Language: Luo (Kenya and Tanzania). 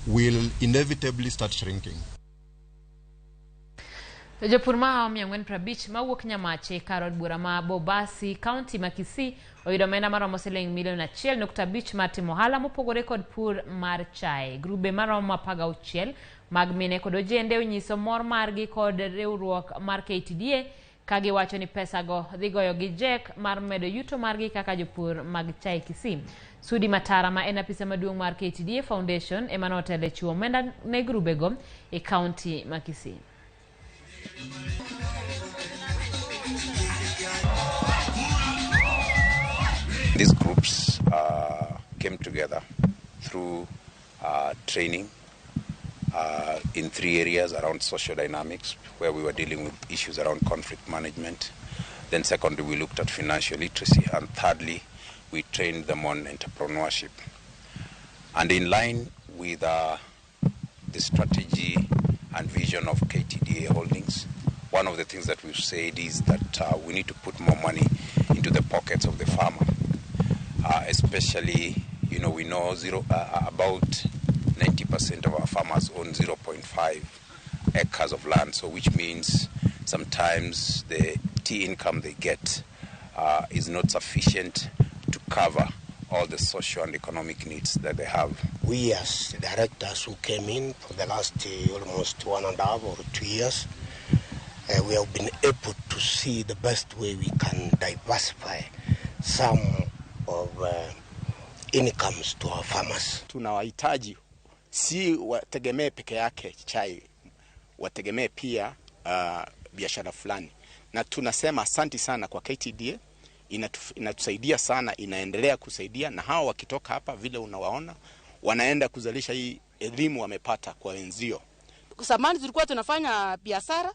will inevitably start shrinking. Jopur mahawo 450 mawuok Nyamache kar od bura ma Bobasi, kaunti ma Kisii oyudo omenda maromo siling milion 1.5 mar timo ohala mopogore kod pur mar chae. Grube maromo 16 mag mine kod ojende onyiso mor margi kod riwruok mar KTDA ka giwacho ni pesago dhi goyo gi jek mar medo yuto margi kaka jopur mag chae Kisii. Sudi Matara ma en apisa maduong' mar KTDA Foundation ema notelo e chiwo omenda ne grubego e kaunti ma Kisii. These groups came together through training in three areas around social dynamics, where we were dealing with issues around conflict management. Then secondly, we looked at financial literacy. And thirdly, we trained them on entrepreneurship. And in line with the strategy and vision of KTDA Holdings, one of the things that we've said is that we need to put more money into the pockets of the farmer. Especially, you know, we know about 90% of our farmers own 0.5 acres of land, so which means sometimes the tea income they get is not sufficient to cover all the social and economic needs that they have. We as directors who came in for the last almost 1.5 or 2 years, we have been able to see the best way we can diversify some of incomes to our farmers. Tunawahitaji si wategemee peke yake chai, wategemee pia biashara fulani. Na tunasema asanti sana kwa KTDA, inatusaidia sana, inaendelea kusaidia, na hao wakitoka hapa vile unawaona wanaenda kuzalisha hii elimu wamepata kwa wenzio. Zamani tulikuwa tunafanya biashara